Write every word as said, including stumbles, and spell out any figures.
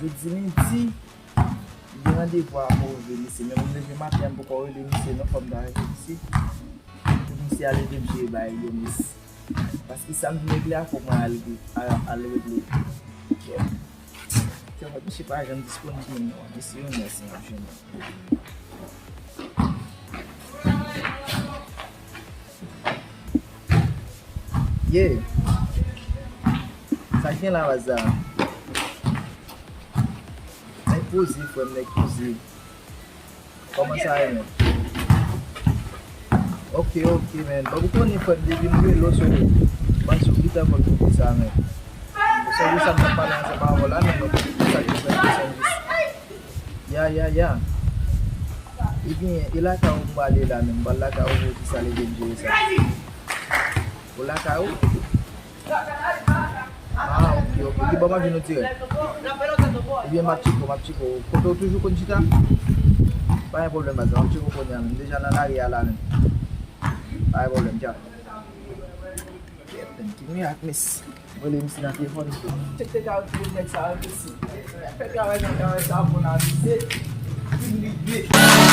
Jodi lendi, li gen randevou a Move, mesye. Men m leve maten an, m poko rele misye non, fò m ta rele misye. Pou misye al ede m jere bagay yo, mesye. Paske sa m vin regle a, fòk mwen al, al, al regle. Yeah. Kè mwen, misye pa janm disponib menm non. Mesye, yon mèsi, m ap jwenn. Yeah. Sa k gen la, baz la? Nèg poze, frè m, nèg poze. Kòman sa ye, men? Ok, ok, men. Bon, ou konnen, frè m, depi m rele w, so, mwen sou pita konn pou sa, men. Se de sa m t ap pale ansanm avè w la, men, bon, sa k gen, frè m, sèvis. Ya, ya, ya. Ebyen, e lakay ou m prale la menm? M pral lakay ou pou w di sa leve m jere sa. Ou lakay ou? Ah, ok, ok. Ki bò m ap jwenn ou dirèk? Ebyen, m ap tcheke w, m ap tcheke w. Kote w toujou konn chita? Pa gen pwoblèm, baz, m ap tcheke w kounye a menm. M deja nan lari a la menm. Pa gen pwoblèm, tchao. Kèt, men ki mirak, mesye. Mwen rele misye nan telefòn tou. Chèk te ka retire nèg sa yo, mesye. Fè travay nan travay sa, bon avize. Vin li vye.